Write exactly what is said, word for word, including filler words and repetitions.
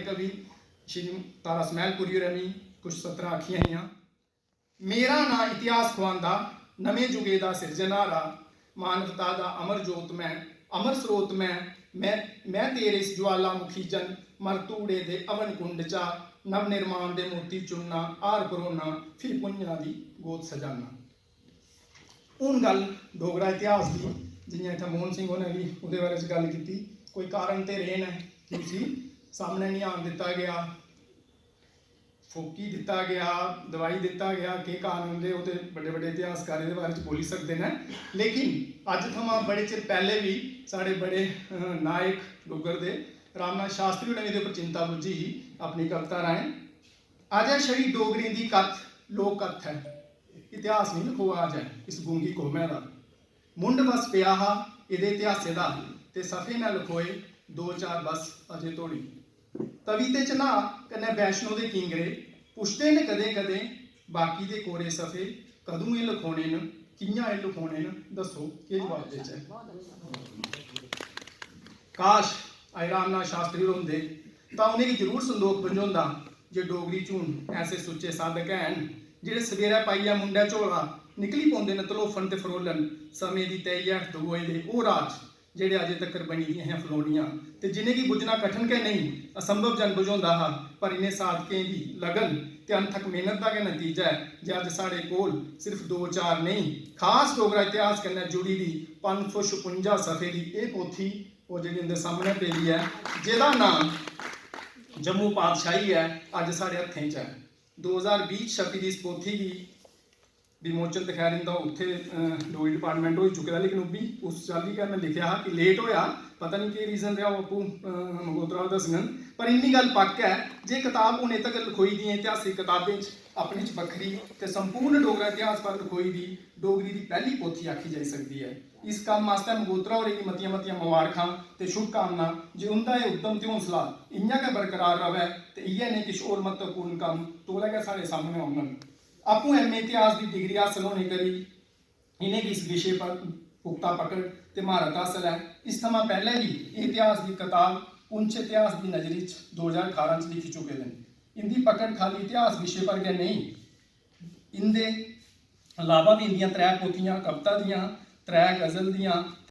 कवि श्री तारा स्मैलपुरी होरें मी कुछ सतरां आखियां हियां। मेरा नां इतिहास खुआंदा, नमें जुगे दा सिरजनहारा, मानवता दा अमर जोत मैं, अमर स्रोत मैं, मैं, मैं तेरे इस ज्वालामुखी जन मर धूड़े दे हवन कुंड चा नव निर्माण दे मोती चुनना, हार परोना, फ्ही भुञां दी गोद सजाना। हून गल्ल डोगरा इतिहास दी, जि'यां इत्थै मोहन सिंह होरें बी ओह्दे बारे च गल्ल कीती, कोई कारण ते रेह् न कि उसी सामनै निं आन दित्ता गेआ, फोकी दित्ता गेआ, दबाई दित्ता गेआ, केह् कारण रेह्, ओह् ते बड्डे बड्डे इतिहासकार एह्दे बारे च बोली सकदे न। लेकिन अज्ज थमां बड़े चिर पैह्ले बी साढ़े बड़े, अ, नायक डुग्गर दे रामनाथ शास्त्री होरें एह्दे उप्पर चिंता बुज्झी ही अपनी कविता राहें। अजें छड़ी डोगरें दी कत्थ लोक कत्थ ऐ, इतिहास निं लखोआ अजें इस गूंगी कौमै दा। मुंढ बस पेआ हा एह्दे इतिहासै दा, ते सफे न लखोए दो चार बस अजें धोड़ी। तवी ते चन्हां कन्नै वैष्णो दे किंगरे पुछदे न कदें कदें, बाकी दे कोरे सफे कदूं एह् लखोने न, कि'यां एह् लखोने न, दस्सो केह् जवाब देचै। काश अज्ज रामनाथ शास्त्री होर होंदे तां उ'नेंगी जरूर संदोख बंझोंदा जे डोगरी च हून ऐसे सुच्चे साधक हैन जेह्ड़े सवेरै पाइयै मुंडै झोला निकली पौंदे न तलोफन ते फरोलन समें दी तैही हेठ दबोए दे ओह् राज जेह्ड़े अजें तक्कर बनी दियां हियां फलौनियां ते जि'नेंगी बुज्झना कठन गै नेईं, असंभव जन बझोंदा हा, पर इ'नें साधकें दी लगन ते अनथक मेह्नत दा गै नतीजा ऐ जे अज्ज साढ़े कोल सिर्फ दो चार नेईं, खास डोगरा इतिहास कन्नै जुड़ी दी पंज सौ छपुंजा सफे दी एह् पोथी, ओह् जेह्ड़ी उं'दे सामनै पेदी ऐ, जेह्दा नांऽ जम्मू पातशाही ऐ, अज्ज साढ़े हत्थें च ऐ। दो ज्हार बीह् च छपी दी इस पोथी गी विमोचन ते खैर इंदा उत्थै, अ, डोगरी डिपार्टमेंट होई चुके दा, लेकिन ओह् बी उस चाल्ली गै में लिखेआ हा कि लेट होआ, पता निं केह् रीजन रेहा, ओह् आपूं, अ, मगोत्रा होर दस्सङन। पर इन्नी गल्ल पक्क ऐ जे कताब हुनै तगर लखोई दियें इतिहासिक कताबें च अपने च बक्खरी ते संपूर्ण डोगरा इतिहास पर लखोई दी डोगरी दी पैह्ली पोथी आखी जाई सकदी ऐ। इस कम्म आस्तै मगोत्रा होरें गी मतियां-मतियां मबारखां ते शुभकामनां जे उं'दा एह् उद्यम ते हौसला इ'यां गै बरकरार र'वै ते इ'यै नेह् किश होर म्हत्तवपूर्ण कम्म तौले गै साढ़े सामनै औङन। आपूं एम ए इतिहास दी डिग्री हासल होने करी इ'नेंगी इस विशे पर पुख्ता पकड़ ते म्हारत हासल ऐ। इस थमां पैह्लें बी एह् इतिहास दी कताब पुंछ इतिहास दी नजरी च दो ज्हार ठारां च लिखी चुके दे न। इं'दी पकड़ खाल्ली इतिहास विशे पर गै नेईं, इं'दे अलावा बी इं'दियां त्रै पोथियां कविता दियां, त्रै गजल दियां,